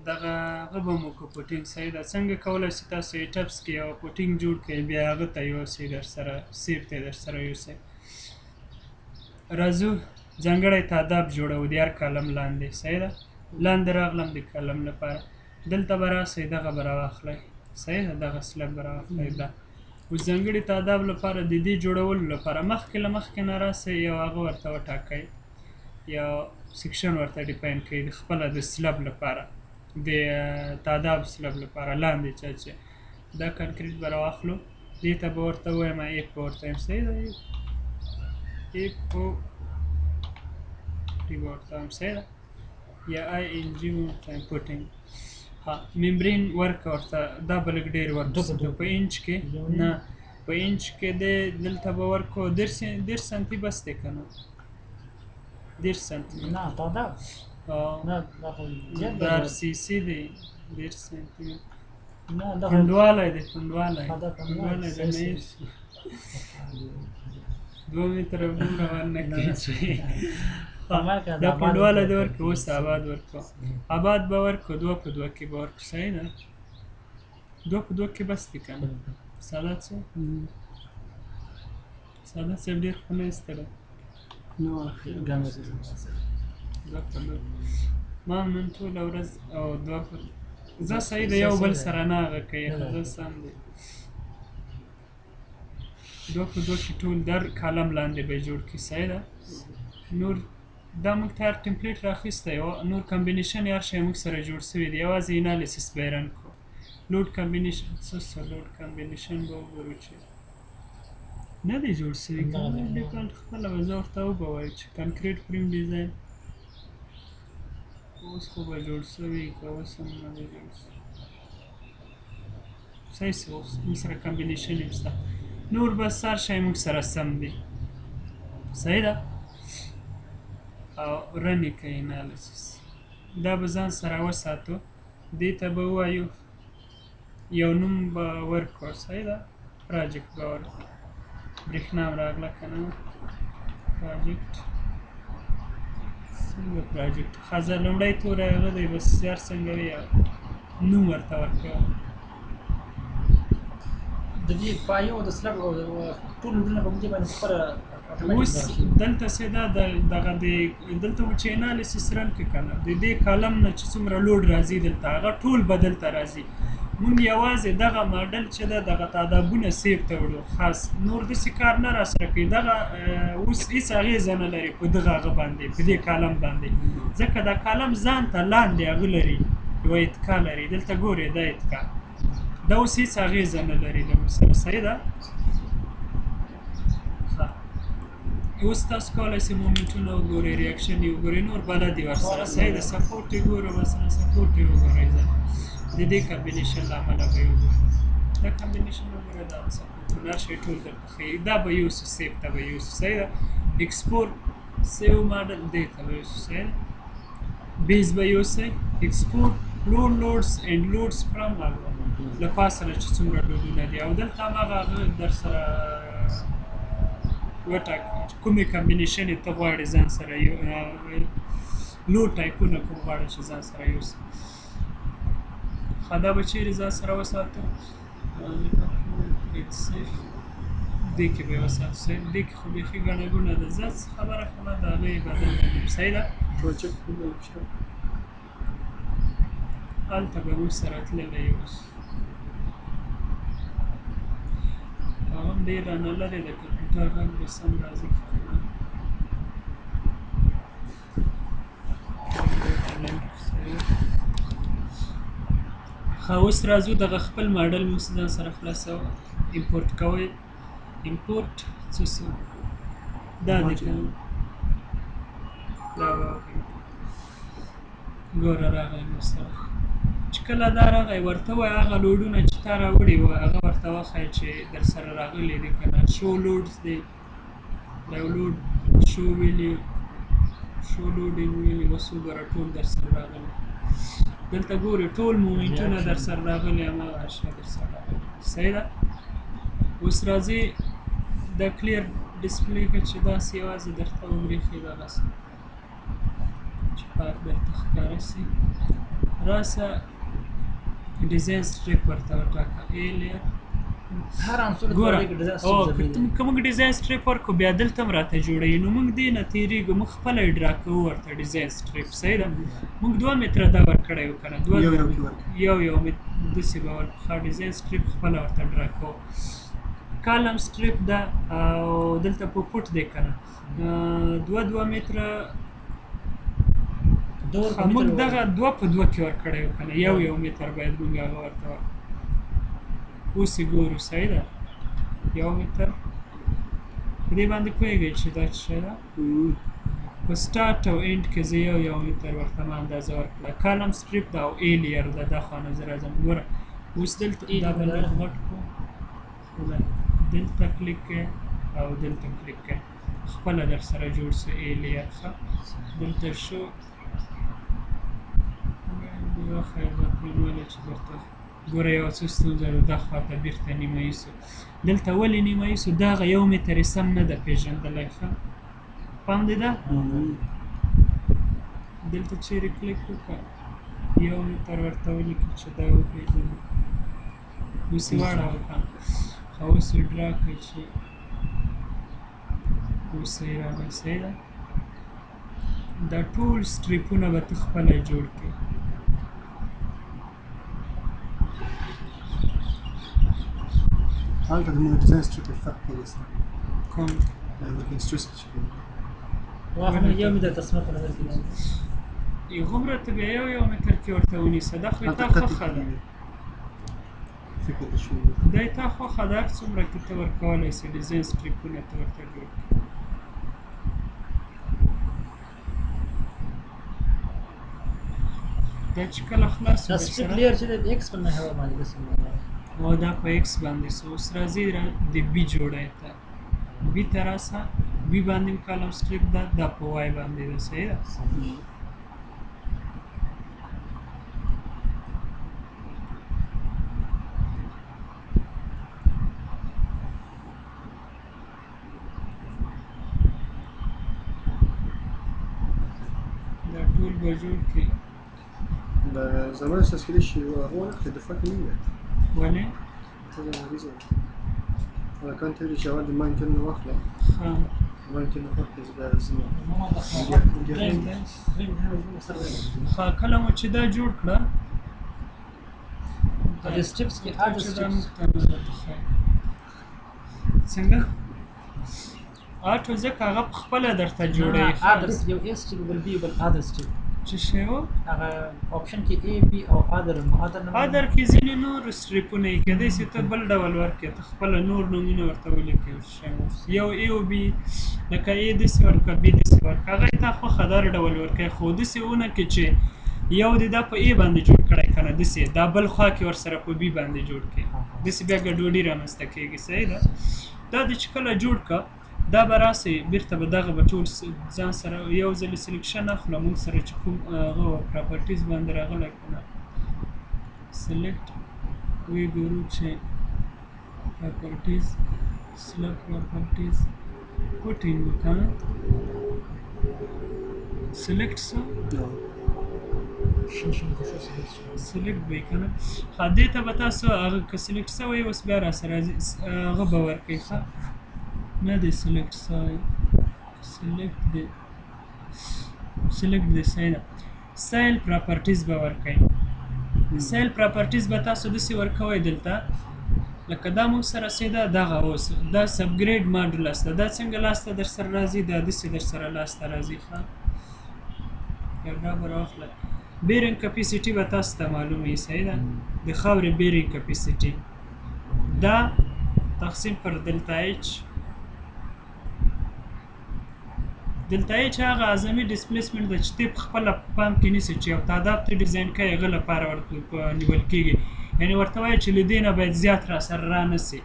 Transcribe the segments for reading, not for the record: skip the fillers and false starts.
دغه هغه به مو کو footing، صحیح ده؟ څنګه کولی شئ تاسو ETABS کې یو footing جوړ کړئ، بیا هغه ته یوسئ، در سره SAFE ته در سره یوسئ. راځو ځانګړی تاداب جوړوو د هر column لاندې، صحیح ده؟ لاندې راغلم د column لپاره، دلته به راسئ، دغه به راواخلئ، صحیح ده؟ دغه slab به راواخلئ. دا اوس ځانګړي تاداب لپاره د دې جوړولو لپاره مخکې له مخکې نه راسئ، یو هغه ورته وټاکئ، یو section ورته define کړئ د خپله د slab لپاره، د تاداب slab لپاره لاندې چا چې دا concrete به راواخلو، دې ته به ورته ووایم F به ورته وایم، صحیح ده؟ F O T به ورته وایم، صحیح ده؟ یا I N G به ورته وایم، footing. ها، membrane ورکه ورته، دا به لږ ډېر ورکړو په انچ کې، نه په انچ کې دی، دلته به ورکړو 30 سانتي بس دی که نه؟ 30 سانتي نه تاداب نه، دا خو زیات دی، RCC دی، 30 سانتي نه، دا پنډوالی دی، پنډوالی، پنډوالی دی، نه 2 متره دومره ورنه کړي چې دا پنډوالی دی ورکړو. اوس آباد ورکړو، آباد به ورکړو، 2 په 2 کې به ورکړو، صحیح ده؟ 2 په 2 کې بس دی که نه؟ سادات صاحب، سادات صاحب ډېر خو نه ستړی؟ 2 په 2 ما نن ټوله ورځ او 2 په زه صحیح ده، یو بل سره نه هغه کوي، خو زه سم دی. 2 په 2 کې ټول در column لاندې به یې جوړ کړي، صحیح ده؟ نور دا موږ تیار template راخیستی و، نور combination هر شی موږ سره جوړ سوي دي، یوازې analysis به یې run کړو. load combination څه څه load combination به وګورو چې نه دی جوړ سوي که نه، default خپله به زه ورته وبه وایم چې concrete frame design اوس خو به جوړ سوي که اوس هم نه دی جوړ سوي. صحیح سو، اوس موږ سره combination یې شته، نور بس هر شی موږ سره سم دی، صحیح ده؟ او run یې کوي analysis، دا به ځان سره وساتو، دې ته به ووایو یو نوم به ورکړو، صحیح ده؟ project به ورکړو. برېښنا هم راغله که نه؟ project څنګه project ښځه لومړی توری هغه دی، بس هر څنګه وي نوم ورته ورکړو. د دې پایو د slab او ټول load ونه په دې باندې خپله اوس دلته څه ده، دغه د دلته مو چې analysis run کړ که نه، د دې column نه چې څومره load راځي دلته هغه ټول به دلته راځي. مونږ یوازې دغه ماډل چې ده دغه تادابونه SAFE ته وړو، خاص نور داسې کار نه راسره کوي. دغه اوس هېڅ اغېزه نه لري په دغه هغه باندې، په دې column باندې، ځکه دا column ځان ته لاندې هغه لري، یوه اتکا لري. دلته ګورې دا اتکا دا اوس هېڅ اغېزه نه لري له موږ سره، صحیح ده؟ ښه، اوس تاسو کولی شئ moment ونه وګورئ، reaction یې وګورئ، نور بلد یې ورسره، صحیح ده؟ support یې ګورو، مثلا support یې وګورئ، ځه د دې combination له امله به یې وګورئ، دا combination وګورئ، دا support ونه هر شی ټول درته ښیي. دا به یوسو SAFE ته به یوسو، صحیح ده؟ export save model دې ته به یوسو، صحیح ده؟ base به یوسئ، export floor loads and loads from له پاسه نه چې څومره load ونه دي، او دلته هم هغه در سره وټاکه چې کومې combination یې ته غواړې ځان سره یو load type ونه کوم غواړې چې ځان سره یوسې. ښه، دا به چیرې ځان سره وساتو؟ دې کې به یې وساتو، صحیح؟ دې کې خو بیخي ګڼه ګوڼه ده، زه څه خبره خو نه ده، هغه یې بدل نه، صحیح ده؟ هلته به موږ سره تللی اوس، هغه هم ډېر رانه لرې د کمپیوټر غږ به سم راځي که نه؟ ښه، اوس راځو دغه خپل ماډل مو ځان سره خلاصوو، import کوئ، import څه څه دا دی که نه؟ دا به ګوره راغی موږ سره. چې کله دا راغی ورته ووایه هغه load ونه چې تا راوړي وو هغه ورته وښیه چې در سره راغلي دي که نه. show loads دی، live load، show value، show loading value، اوس وګوره ټول در سره راغلي. دلته ګورې ټول moment ونه در سره راغلي، هماغه اشیا در سره راغلي، صحیح ده؟ اوس راځي دا clear display که چې داسې یوازې درته وبرېښي، دغسې چې پاک درته ښکاره سي. راسه design strip ورته وټاکه، A layer. هر عنصر ګوره design او strip ضروري دی. که موږ design strip ورکو بیا دلته هم راته جوړوي، نو موږ دې نه تېرېږو، موږ خپله ډرا کوو ورته design strip. صحیح ده، موږ 2 متره دا ورکړی و که نه؟ دوه یو یو کې ورکړي. یو یو متر داسې به ورکړو. ښه، design strip خپله ورته ډرا کوو. column strip ده او دلته په فوټ دی که نه؟ 2 متره. دوه موږ دغه 2 په 2 کې ورکړی و که نه؟ یو یو متر باید موږ هغه ورته ورکړو. اوس یې ګورو. صحیح ده، 1 متر. په دې باندې پوهېږئ چې دا څه شی ده؟ په start او end کې زه یو یو متر ورته ما اندازه ورکړه. column strip ده او A layer ده، دا خوا نه زه راځم. ګوره اوس دلته دا به لږ غټ کړو، دلته کلیک کړئ او دلته کلیک کړئ، خپله در سره جوړ سو A layer. ښه، دلته شو یو خیر درته چې درته ګوره یو څه ستونزه ده، دا خواته بېرته نیمایي سو. دلته ولې نیمایي سو؟ دغه 1 متر یې سم نه ده پېژندلی. ښه، پام دې ده؟ دلته چیرې کلیک وکړه، 1 متر ورته ولیکه چې دا وپېژني. اوس یې واړوه که ښه، اوس یې ډرا کړه چې اوس یې راغی. صحیح ده، دا ټول strip ونه به ته خپله جوړ کړې. هلته د موږ design strip فرق کوي سره. کوم؟ لکه stress چې کوي. واخله 1 متر تقسیمه په نظر کې نیسو. هغومره ته بیا یو یو متر کې ورته ونیسه، دا خو یې تا هلته قطع خوښه ده. کېږي. فکر د شو. دا یې تا خوښه ده، هر څومره کې ته ورکولی سې design strip ونه ته ورته جوړ کړې. دا چې کله خلاص دا شو strip درسره layer چې د X په محور باندې داسې ومنه. او دا په X باندې سو. اوس راځي د B جوړی ته، B ته راسه، B باندې هم column strip ده، دا په Y باندې ده. صحیح ده؟ دا ټول به جوړ کړي. دا زمان احساس کېدای شي هغه ونه د فرق نه وي. ولې؟ ته دا مریض یې. ولکه ته چې اول د ماینټن نه واخله. ښه. ماینټن نه واخله، زه بیا ځم. ښه، کله مو چې دا جوړ کړه، په دې strips کې other چې دا strips. موږ ته نه راته ښایي. څنګه؟ آټو ځکه هغه په خپله درته جوړوي. نه، others یو A strip بل B بل other strip. څه شی و؟ هغه option کې A B او other، نو other نه other کې ځینې نور strip ونه یې کېدای شي ته بل ډول ورکړې، ته خپله نور نومونه ورته ولیکې. شی یو A او B، لکه A داسې ورکړه، B داسې ورکړه، هغه یې تا خوښه ده هر ډول ورکړې، خو داسې ونه کړې چې یو دې دا په A باندې جوړ کړی که نه، داسې دا بل خوا کې ورسره په B باندې جوړ کړې، داسې بیا ګډوډي رامنځته کېږي. صحیح ده؟ دا دې چې کله جوړ کړه، دا به راسي بیرته به دغه به ټول ځان سره یو ځل selection اخلو. موږ سره چې کوم هغه properties باندې راغلی که نه، select وی ګورو چې properties، slab properties، footing وکړه، select سو select به یې که نه. ښه، دې ته به تاسو هغه که select سوی اوس بیا راسره راځي، هغه به ورکوي. ښه، نه دی select سوی، select دی، select دی. صحیح ده. soil properties به ورکوي. soil properties به تاسو داسې ورکوئ دلته، لکه دا موږ سره څه ده، دغه اوس دا subgrade modulus ده، دا څنګه لاسته در سره راځي؟ دا داسې در سره لاسته راځي. ښه، یو دا به راواخله. bearing capacity به تاسو ته معلومه وي. صحیح ده؟ د خاورې bearing capacity دا تقسیم پر delta H. delta H هغه اعظمي displacement ده چې ته په خپله په پام کې نیسې چې یو تاداب ته design کوې، هغه لپاره ورته په نیول کېږي، یعنې ورته وایي چې له دې نه باید زیات را سره را نه سي.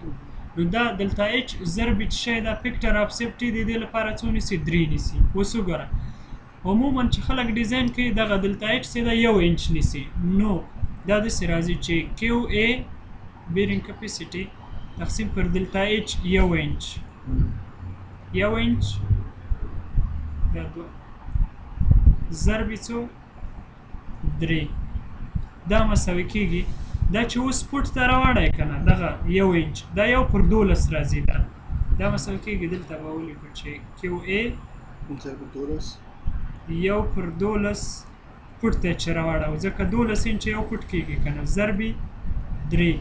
نو دا delta H ضرب چې شی دا factor of safety د دې لپاره څو نیسي؟ 3 نیسي. اوس وګوره، عموما چې خلک design کوي دغه delta H څه ده، 1 انچ نیسي. نو دا داسې راځي چې Q A bearing capacity تقسیم پر delta H 1 انچ، 1 انچ دا 2 ضرب څو 3. دا مساوي کېږي دا چې اوس فوټ ته راوړی که نه دغه یو انچ دا یو پر دولس راځي، دا دا مساوي کېږي دلته به ولیکو چې کیو ای یو پر دولس فوټ ته چې راوړو، ځکه دولس انچ یو فوټ کېږي که نه، ضربې درې،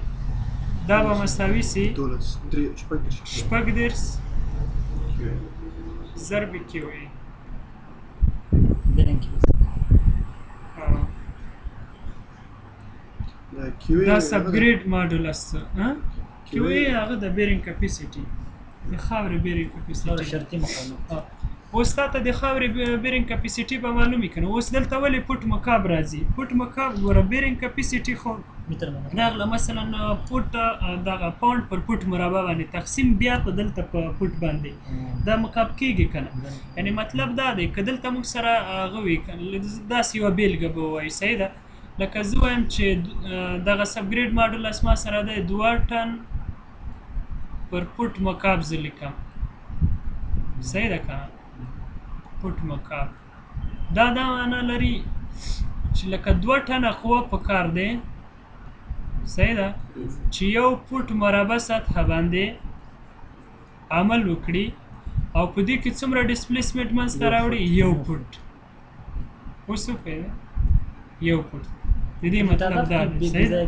دا به مساوي سي 36 ضرب کیو ای. دا سب ګریډ ماډولس کیو ای هغه د بیرینګ کپاسټي، د خاورې بیرینګ کپاسټي شرطي مقاومت. اوس تا ته د خاورې بیرینګ کپاسټي به معلومي کنه. اوس دلته ولې فوټ مکعب راځي؟ فوټ مکعب ګوره بیرینګ کپاسټي خو راغله مثلا فوټ دغه پاونډ پر فوټ مربع باندې تقسیم بیا په دلته په فوټ باندې دا مکعب کېږي کنه. یعنی مطلب دا دی که دلته موږ سره هغه وي داسې یوه بېلګه به ووایو، صحیح ده، لکه زه وایم چې دغه سب ګریډ ماډولس ما سره دی 2 ټن پر فوټ مکعب زه لیکم، صحیح ده که نه؟ فوټ مکعب دا دا معنا لري چې لکه 2 ټنه قوه په کار دی، صحیح ده، چې یو فوټ مربع سطح باندې عمل وکړي او په دې کې څومره ډیسپلیسمنټ منځته راوړي؟ یو فوټ. اوس وپوهېده؟ یو فوټ د دې مطلب دا دی، صحیح ده؟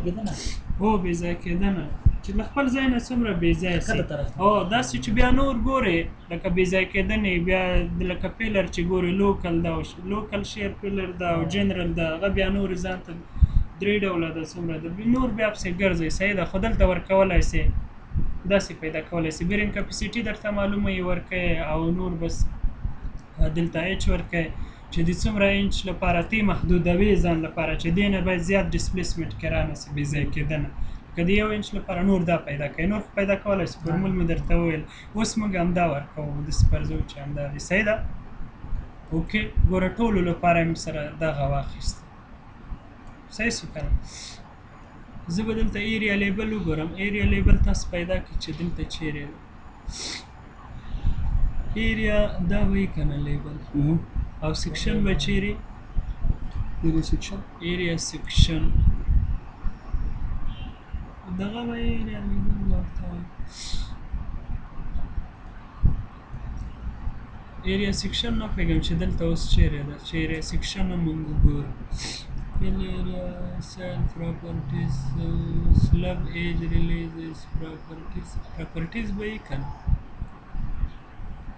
هو بې ځایه کېدنه چې له خپل ځای نه څومره بې ځایه سي، او داسې چې بیا نور ګورې لکه بې ځایه کېدنې، بیا لکه failure چې ګورې local ده او local shear failure ده او جنرال ده، هغه بیا نور ځان ته درې ډوله ده څومره ده نور بیا پسې ګرځي، صحیح ده. خو دلته ورکولای سي داسې پیدا کولای سي، bearing capacity درته معلومه یې ورکوي او نور بس دلته ایچ ورکوي چې د څومره انچ لپاره تی محدودوي ځان لپاره چې دې نه باید زیات ډیسپلیسمنټ کې رانه سي بې ځایه کېدنه، که د یو انچ لپاره نور دا پیدا کوي، نور خو پیدا کولی سي، فورمول مې درته وویل. اوس موږ همدا ورکوو داسې فرضو چې همدا دی، صحیح ده؟ okay ګوره ټولو لپاره مې سره دغه واخیست، صحیح سو که نه؟ زه به دلته area label وګورم، area label تاسو پیدا کړئ چې دلته چیرې ده area، دا وایي که نه label او section به چیرې؟ area section، area section دغه به area label ورته وایي، area section نه پوهېږم چې دلته اوس چیرې ده، چې area section هم موږ وګورو. Fill area, soil properties, slab age releases, properties, properties به یې که نه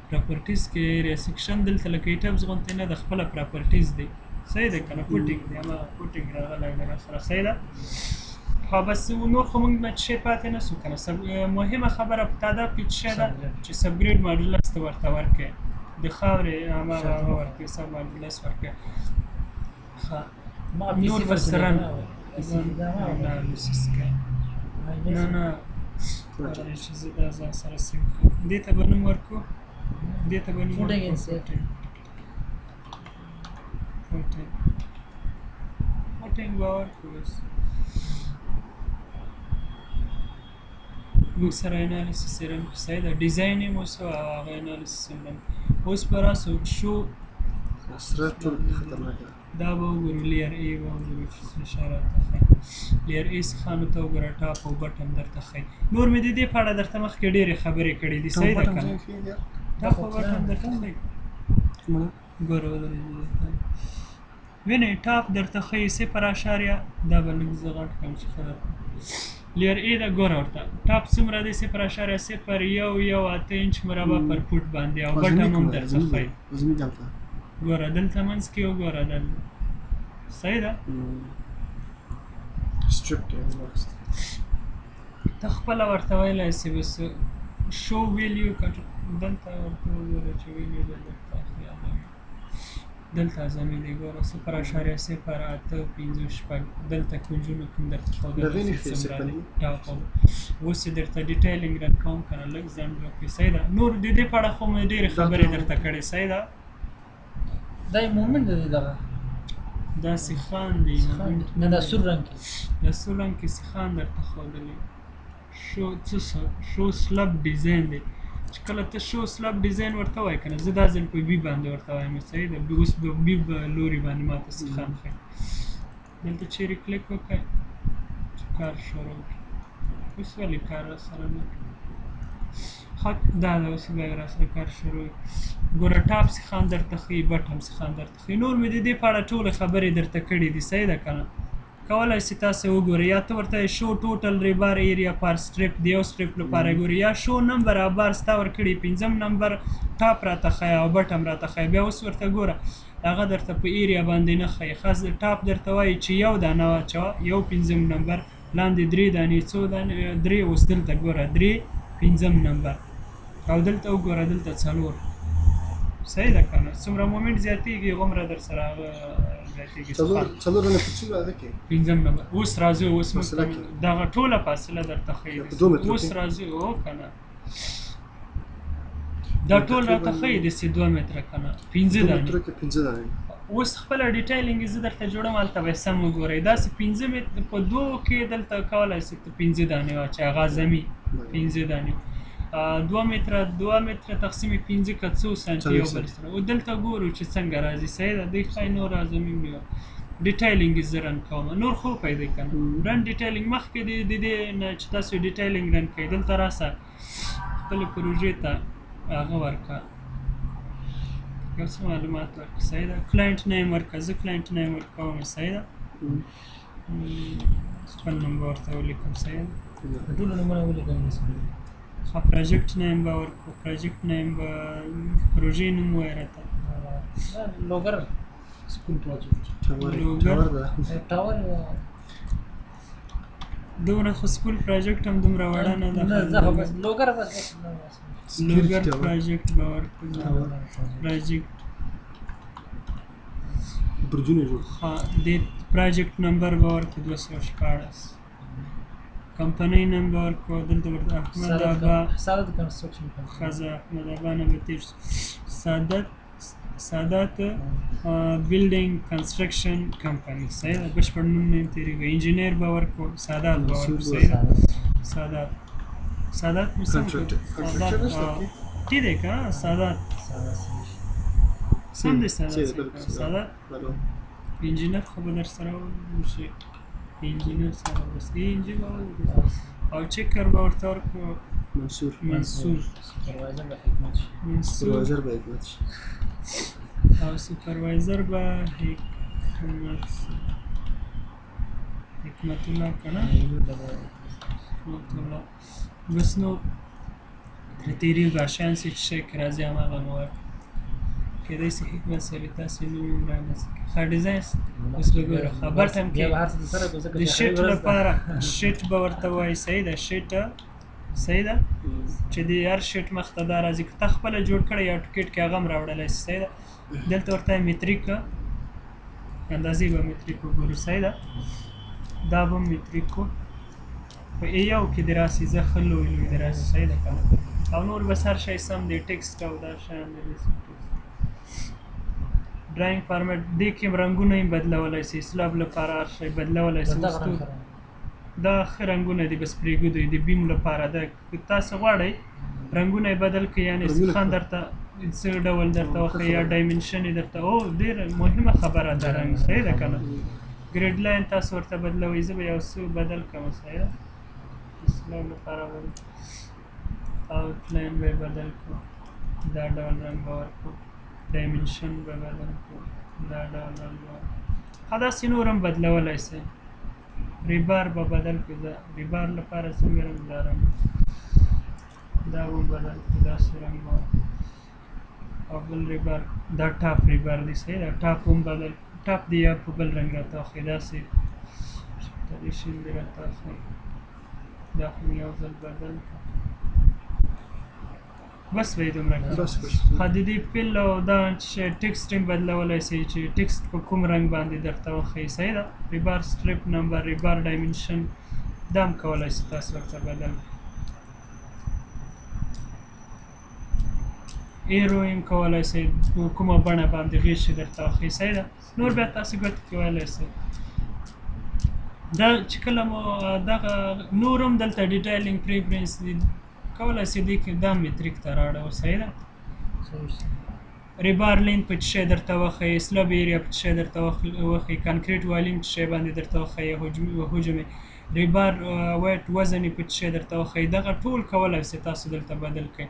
properties کې area section دلته لکه ETABS غوندې نه ده، خپله properties دی، صحیح ده که نه؟ footing دی، هماغه footing راغلی دی راسره، صحیح ده. خو بس نور خو موږ نه څه شی پاتې نه سو که نه. مهمه خبره په تاداب کې څه شی ده چې subgrade modulus ته ورته ورکړې، د خاورې هماغه هغه ورکړې، sub modulus ورکړې. ښه نور بس run analysis کوي. نه نه چې زه دا ځان سره save کړم، دې ته به نوم ورکړو، دې ته به نوم ورکړو footing، footing به ورکړو. بس موږ سره analysis یې run کړو، صحیح ده، design یې مو سو او هغه analysis یې run. اوس به راسو شو سره ټول خطرناک ده. دا به وګورو layer A به وګورو چې څه شی راته ښایي. layer A سیخانو ته وګوره، top او bottom درته ښایي. نور مې د دې په اړه درته مخکې ډېرې خبرې کړې دي، صحیح ده که نه؟ top او bottom درته ښایي، ګوره ودرېږي درته وینئ، top درته ښایي صفر اعشاریه، دا به لږ زه غټ کړم چې ښه درته layer A ده. ګوره ورته top څومره دی؟ 0.0118 انچ مربع پر فوټ باندې، او bottom هم درته ښایي. ګوره دلته منځ کې وګوره دلته، صحیح ده؟ ته خپله ورته ویلی سې بس show value کټ دلته ورته وګوره چې value به درته اخلي. دلته اعظمي دی، ګوره 0.0856 دلته کنجونو کوم درته ښودلی چې څومره دی top. اوس یې درته detailing run کوم که نه، لږ ځنډ وکړي، صحیح ده. نور د دې په اړه خو مې ډېرې خبرې درته کړې، صحیح ده. دا یې moment دی دغه دا سیخان دی نه، دا سور رنګ کې، دا سور رنګ کې سیخان درته ښودلی. شو څه show slab design دی چې کله ته show slab design ورته وایې که نه، زه دا ځل په B باندې ورته وایم، صحیح ده. اوس به B لوري باندې ماته سیخان ښایي. دلته چیرې کلیک وکړئ چې کار شروع کړي. اوس ولې کار راسره نه کوي؟ ښه دا ده، اوس بیا راسره کار شروع. ګوره top سیخان درته ښیي، bottom سیخان درته ښیي. نور مې د دې په اړه ټولې خبرې درته کړې دي، صحیح ده که نه؟ کولای سي تاسې وګورئ، یا ته ورته show total rebar area per strip د یو strip لپاره ګوري، یا show number of bars تا ورکړي پنځم نمبر top راته ښیه او bottom راته ښیه. بیا اوس ورته ګوره هغه درته په area باندې نه ښیي، خاص top درته وایي چې یو دانه واچوه، یو پنځم نمبر، لاندې درې دانې، څو دانې، درې. اوس دلته ګوره درې پنځم نمبر، او دلته وګوره دلته څلور. صحیح ده که نه؟ څومره moment زیاتېږي هغومره در سره هغه زیاتېږي. څلور نه په څومره هغه کې پنځم نمبر. اوس راځو، اوس فاصله کې. دغه ټوله فاصله درته ښیي. په دوه مترو اوس کې؟ راځو، هو که نه؟ دا ټول راته ښیي داسې دوه متره که نه، پنځه دوه دانې مترو کې پنځه دانې. اوس خپله detailing یې زه درته جوړوم، هلته به یې سم وګورئ. داسې پنځه متر په دوو کې دلته کولای سې ته پنځه دانې واچوې، هغه اعظمي پنځه دانې، دوه متره، دوه متره تقسیم پنځه که څو سانتي یو بل سره. او دلته ګورو چې څنګه راځي. صحیح ده، دی ښایي نور اعظمي هم نیول. detailing یې زه run کوم، نور خو پیدا که نه. run detailing مخکې د دې نه چې تاسو detailing run کوئ، دلته راسه خپلې پروژې ته هغه ورکړه، یو څه معلومات ورکړه. صحیح ده، client name ورکړه، زه client name ورکوم. صحیح ده، خپل نوم به ورته ولیکم. صحیح ده، ټولو نومونه ولیکم. ښه project name به ورکړو، project name به پروژې نوم ووایه راته. لوګر school project. لوګر. ټاور ده. ټاور. دومره خو school project هم دومره وړه نه ده. نه، زه خو بس لوګر بس بس. لوګر project به ورکړو، project برجونه جوړ. ښه دې project number به ورکړو 216، کمپنۍ نوم به ورکړو دلته ورته احمد ابا سادات construction company. ښځه احمد ابا نه به تېر شو. سادات، سادات building construction company. صحیح ده، بشپړ نوم نه تېرېږي. انجینر به ورکړو سادات به ورکړو. صحیح ده، سادات، سادات مې سم کړ. contractor نشته کې؟ ټي دی که نه؟ سادات سم دی، سادات. صحیح ده، بالکل. سادات انجینر خو به در سره وشي، انجینر سره بس انجینر او checker به ورته ورکړو منصور. منصور. supervisor به حکمت شي. منصور. supervisor به حکمت شي. او supervisor به حکمت، حکمت الله که نه؟ حکمت الله. بس نو ترې تېرېږو، شیان څه چې شی کې راځي هماغه مو ورکړو. کېدای سي حکمت صاحب تاسې نوم هم رانه څه کړي. ښه design اوس به ګوره. ښه bottom کې بیا به هر څه سره کو، ځکه د sheet لپاره sheet به ورته وایي. صحیح ده، sheet صحیح ده چې د هر sheet مخته دا راځي، که تا خپله جوړ کړی یا AutoCAD کې هغه هم راوړلی سي. صحیح ده، دلته ورته metric اندازې به metric وګورو. صحیح ده، دا به metric کو په ای یو کې د راسي، زه ښه لوی لوی د راسي. صحیح ده که نه؟ او نور بس هر شی سم دی، text او دا شیان دی. drawing format دې کې هم رنګونه یې بدلولی سي، slab لپاره هر شی بدلولی سي. اوس دا ښه رنګونه دي، بس پرېږدو یې د beam لپاره ده. که تاسو غواړئ رنګونه یې بدل کړئ، یعنې سیخان درته څه ډول درته وښیي یا dimension یې درته. او ډېره مهمه خبره ده رنګ. صحیح ده که نه؟ grid line تاسو ورته بدلوئ، زه به یو څه بدل کړم. صحیح ده، د slab لپاره به outline به یې بدل کړو، دا ډول رنګ به ورکړو، dimension به بدل کړو، دا ډول رنګ به ورکړو. ښه داسې نور هم بدلولی سئ. rebar به بدل کړو، دا rebar لپاره څنګه رنګ، دا رنګ دا به بدل کړو، داسې رنګ به ورکړو. او بل rebar دا top rebar دی. صحیح ده، top هم بدل، top دی یا په بل رنګ راته وښیي، داسې شین دی راته وښیي. دا خو مې یو ځل بدل کړو، بس به یې دومره کړم. ښه د دې fill او دا چې text هم بدلولی سئ، چې text په کوم رنګ باندې درته وښیي. صحیح ده، rebar strip number، rebar dimension دا هم کولی سئ تاسو ورته بدل کړئ. arrow هم کولی سئ کومه بڼه باندې غېږ درته وښیي. صحیح ده، نور بیا تاسو ګوتې کې ویلی سئ. دا چې کله مو دغه نور هم دلته detailing preference دي کولی سئ دې کې دا metric ته راړوو. صحیح ده، rebar length په څه شی درته وښیي، slab area په څه شی درته وښیي، concrete volume څه شی باندې درته وښیي، حجم rebar weight وزن یې په څه شی درته وښیي. دغه ټول کولای سئ تاسو دلته بدل کړئ.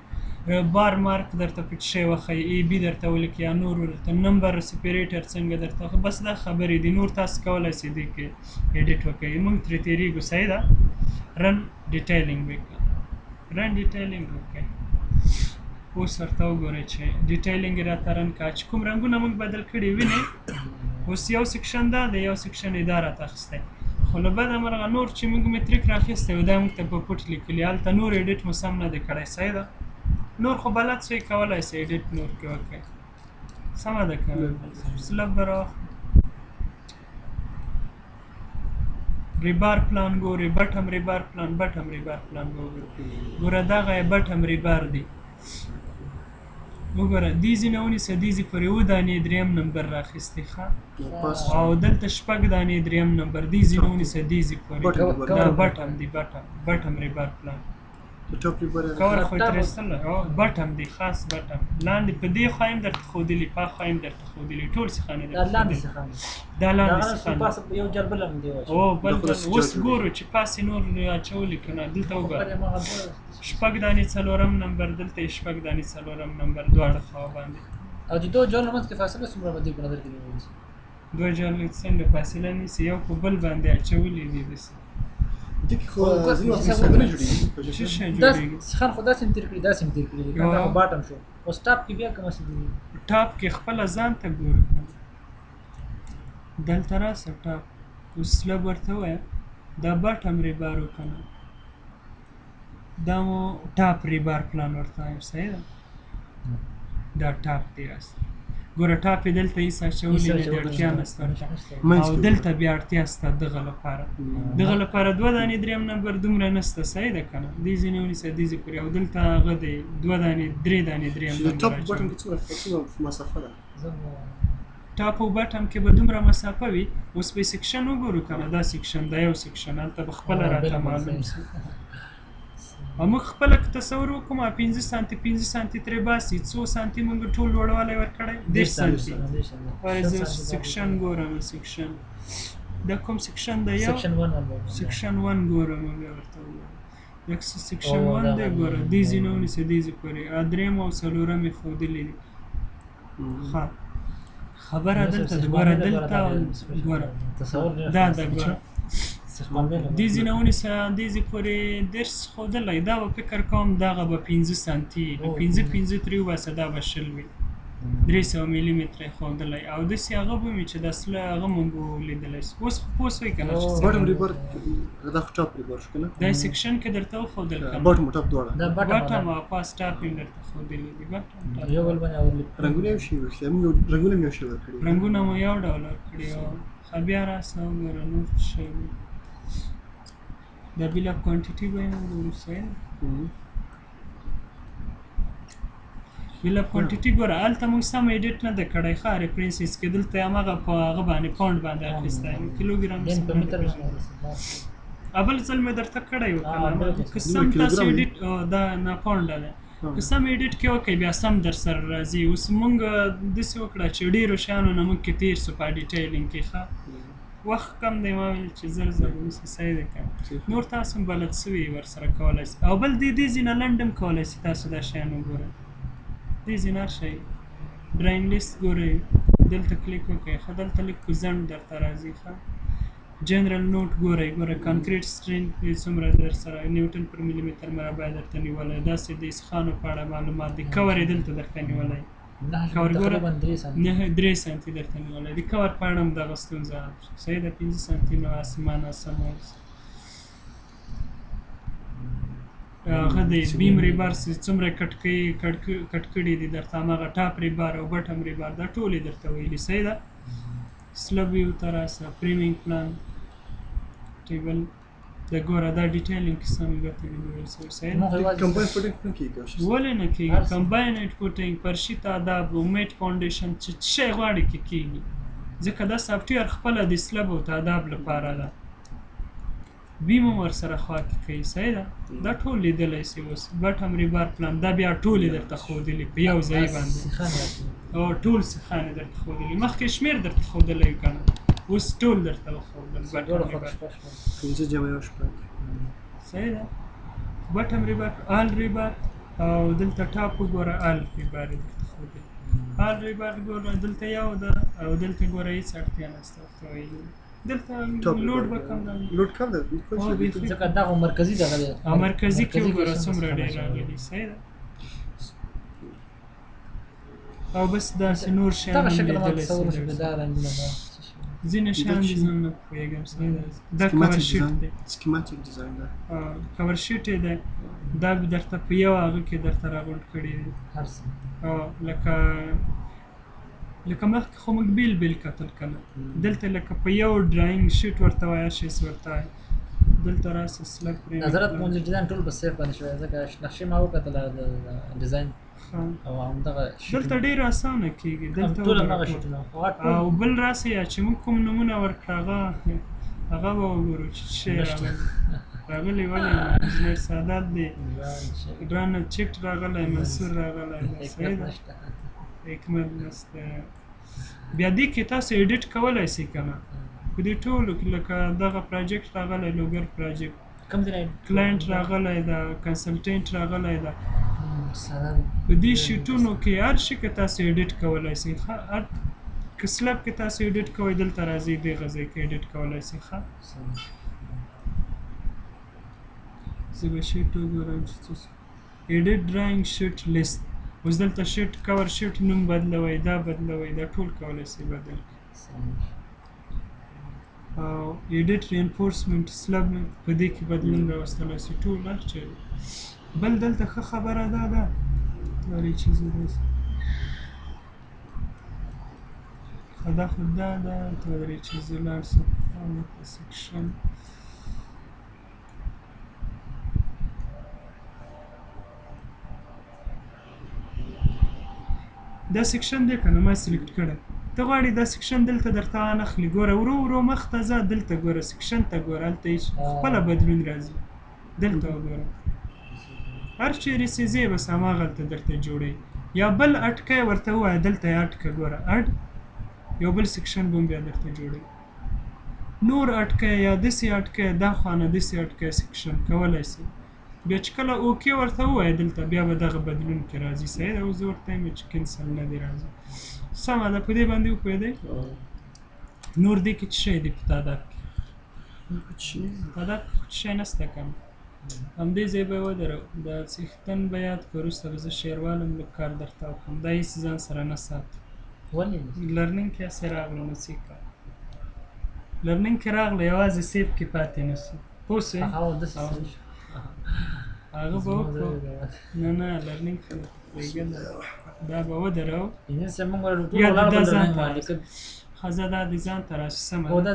bar mark درته په څه شی وښیي، A B درته ولیکي یا نور درته number separator څنګه درته وښیي. بس دا خبرې دي، نور تاسو کولای سئ دې کې edit وکړئ. موږ ترې تېرېږو، صحیح ده. run detailing وکړه، run detailing وکړئ. اوس ورته وګورئ چې detailing یې راته run کړه، چې کوم رنګونه موږ بدل کړي وینئ. اوس یو section دا دی، یو section یې دا راته اخیستی، خو له بده مرغه نور چې موږ metric راخیستی و دا موږ ته په پټ لیکلي، هلته نور edit مو سم نه دی کړی، صحیح ده. نور خو بلد سئ، کولای سئ edit نور کې وکړئ، سمه ده که نه؟ slab به راواخلو، rebar plan ګوري، bottom rebar plan، bottom rebar plan به وګوري. ګوره دغه یې bottom rebar دی، وګوره دې ځای نه ونیسه دې ځای پورې اووه دانې دریم نمبر راخیستی، ښه، او دلته شپږ دانې دریم نمبر، دې ځای نه ونیسه دې ځای پورې دا bottom دی، bottom bottom rebar plan. cover خو یې ترې ایستلی، bottom دی، خاص bottom لاندې په دې خوا یې هم درته ښودلي، په خوا یې هم درته ښودلي، ټول سیخان یې دا درته لاندې ښودلي. سیخان دي. دا لاندې دا سیخان پاس دي. یو جال بل هم دی واچوي. او بل دا خو ځل داسې اوس جال جوړېږي. ګورو چې پاس یې نور اچولي که نه. دلته وګوره خبرې ما غوښتل. شپږ دانې څلورم نمبر، دلته یې شپږ دانې څلورم نمبر دواړه خوا باندې. او د دوه جالو منځ کې فاصله څومره به دی په نظر کې نیول شي؟ دوه جالو څنګه فاصله نیسي، یو په بل باندې اچولي دي داسې. دې کې خو ځینې وخت حسابونه جوړېږي. څه شی دا جوړېږي؟ سیخان خو داسې هم تېر کړي، داسې هم تېر کړي دي، دا خو bottom شو. اوس top کې بیا کومه څه دي؟ top کې خپله ځان ته ګورو که نه. دلته راسه top اوس slab ورته ووایه دا bottom rebar وکړه نه، دا مو top rebar plan ورته وایم، صحیح ده. دا top دی راسه ګوره، top یې دلته هېڅ اچولي نه دي، اړتیا نشته ورته. او دلته بیا اړتیا سته دغه لپاره، دغه لپاره دوه دانې دریم نمبر دومره نشته، صحیح ده که نه؟ دې ځای نه ونیسه دې ځای پورې، او دلته هغه دی دوه دانې درې دانې دریم چې د نمبر top bottom اچولي. کې څومره مسافه ده؟ top او bottom کې به دومره مسافه وي. اوس به section وګورو که نه، دا section دا یو section هلته به خپله راته معلوم سي. او موږ خپله که تصور وکړو، ما پنځه سانتي پنځه سانتي ترې باسي، څو سانتي موږ ټول لوړوالی ورکړی؟ 30 سانتي. وایي زه section ګورم، section دا کوم section دی؟ یو section 1 باندې section 1 ګورم، بیا ورته وګورم. دا section 1 دی، ګوره دې ځای نه ونیسه دې ځای پورې دریم او څلورم یې ښودلي دي. ښه خبره دلته ده، ګوره دلته ګوره دا ده، ګوره دې ځای نه ونیسه دې ځای پورې 30 ښودلی، دا به فکر کوم دغه به پنځه سانتي، نو پنځه پنځه ترې وباسه دا به 20 وي، 300 ملي متره یې ښودلی. او داسې هغه به وي چې د اصله هغه مونږ ولیدلی سو. اوس خو پوه سوئ که نه چې څه bottom rebar دا خو top rebar شو که نه؟ دا section کې درته وښودل که نه؟ bottom top دواړه دا bottom او پاس top یې درته ښودلي دي، bottom top. یو بل باندې overlap. رنګونه یو شی ورکړي، موږ رنګونه یو شی ورکړي، رنګونه مو یو ډول ورکړي. او ښه بیا راسه وګوره نور څه شی وي. دا bill of quantity به یې وګورو، صحیح ده؟ bill of quantity ګوره هلته موږ سم edit نه دی کړی، ښه references کې دلته یې هماغه په هغه باندې پاونډ باندې اخیستی، کیلوګرام دین سم په نه دی متر پېژندلی. باندې. بل ځل مې درته کړی و که نه، بالکل. که سم تاسو کیلوګرام edit دا نه پاونډه ده، که سم edit کې وکړئ بیا سم در سره راځي. اوس مونږ داسې وکړه چې ډېرو شیانو نه موږ کې تېر سو په detailing کې، ښه وخت کم دی، ما ویل چې زر زر ونیسه، صحیح دی که نه؟ نور تاسو هم بلد سوي ورسره کولای سئ. او بل دې دې ځای نه لنډ هم کولای سئ تاسو دا شیان وګورئ، دې ځای نه هر شی drawing list ګورئ، دلته کلیک وکړئ، ښه دلته لږ په ځنډ درته راځي. ښه general note ګورئ، ګوره concrete strength یې څومره در سره newton پر ملي متر مربع درته نیولی، داسې د سیخانو په اړه معلومات دي، cover یې دلته درته نیولی، cover ګوره تقریبا 3 سانتي، نه 3 سانتي درته نیولی، د cover په اړه هم دغه ستونزه صحیح ده، 5 سانتي نو اسمان اسم هغه دی. beam rebar چې څومره cut کړي دي درته، هماغه top rebar او bottom rebar دا ټول یې درته ویلي، صحیح ده. slab view ته راسه، framing plan table د ګوره دا detailing کې سم ګټه نه نیول سوی، صحیح ده. combine footing نه کېږي؟ ولې نه کېږي؟ combine footing، فرشي تاداب، mat foundation چې څه شی غواړي کې کېږي، ځکه دا software خپله د slab او تاداب لپاره ده. beam هم ورسره خوا کې کوي، صحیح ده. دا ټول لیدلی سي اوس. bottom rebar plan دا بیا ټولې درته ښودلي په یو ځای باندې، او ټول سیخانې درته ښودلي. مخکې شمېر درته ښودلی که نه، اوس ټول درته وښودل. bottom rebar 5 جمع 1 شپږ، صحیح ده. bottom rebar، all rebar، او دلته top وګوره، all rebar یې درته ښودلی. all rebar ګوره دلته یو ده، او دلته ګوره هېڅ اړتیا نشته ورته ویلي. دلته load به کم راغلی، load کم ده ځکه دا خو مرکزي دغه دی. او مرکزي کې وګوره څومره ډېر راغلي، صحیح ده. او بس داسې نور شیان دغه هم شکل ما لیدلی تصور سي. شو، دا رنګونه دا ځینې شیان دي زه نه پوهېږم، صحیح ده. دا cover sheet دی، schematic design ده، cover sheet یې دی. دا به درته په یو هغه کې درته راغونډ کړي دي هر څه. او لکه مخکې خو موږ بیل بیل کتل که نه، دلته لکه په یو drawing sheet ورته وایه، شیس ورته وایه. دلته راسه slab پرې نظرت پوهنځي ډیزاین ټول په SAFE باندې شوی، ځکه نقشې ما وکتله د ډیزاین او همدغه دلته ډېر اسانه کېږي. دلته ټول همدغه شیټونه او بل راسه یا چې موږ کوم نومونه ورکړه هغه به وګورو چې څه شی راغلی. ولې انجنیر سادات دی، ډرانه چیټ راغلی، منصور راغلی، صحیح ده، حکمت نشته. بیا دې کې تاسو edit کولی سئ که نه، په دې ټولو کې لکه دغه project راغلی، لوګر project، کوم ځای client راغلی ده، consultant راغلی ده. په دې شیټونو کې هر شي کې تاسو edit کولی سئ. ښه، هر که slab کې تاسو edit کوئ دلته راځئ، دې غځای کې edit کولی سئ. ښه، زه به sheet وګورم چې څه edit drawing sheet list. اوس دلته sheet cover sheet نوم بدلوئ، دا بدلوئ، دا ټول کولی سئ بدل کړئ. او edit reinforcement slab په دې کې بدلون راوستلی سئ، ټول هر چیرې. بل دلته ښه خبره دا ده، لري چې زه داسې ښه دا خو دا ده، ته لري چې زه لاړ شم section. دا section دی که نه، ما select کړی. ته غواړې دا section دلته درته وانخلي، ګوره ورو ورو مخته ځه، دلته ګوره section ته ګوره، هلته هېڅ خپله بدلون راځي. دلته وګوره هر چیرې چې ځې بس هماغلته درته جوړوي. یا بل اټکی ورته ووایه، دلته یې اټکه ګوره، add یو بل section به هم بیا درته جوړوي. نور اټکی یا داسې اټکی، دا خوا نه داسې اټکی section کولی سي. بیا چې کله OK ورته ووایه دلته بیا به دغه بدلون کې راځي، صحیح ده. اوس زه ورته وایم چې cancel نه دی راځي، سمه ده. په دې باندې وپوهېدئ؟ نور دې کې څه شی دی په تعداد کې؟ تعداد کې خو څه شی نشته که نه، همدې ځای به یې ودرو. د څښتن به یاد کړو، وروسته به زه شعروالم، لږ کار درته وکړم. دا هېڅ ځان سره نه ساتم. ولې learning کې هسې راغلو نو څه کوم، learning کې راغله یوازې SAFE کې پاتې نه سو، پوه سوې؟ هغه به وکړو. نه نه، learning کې دا به ودرو. یا دا ځان ته ښه، زه دا د ځان ته راشي، سمه ده.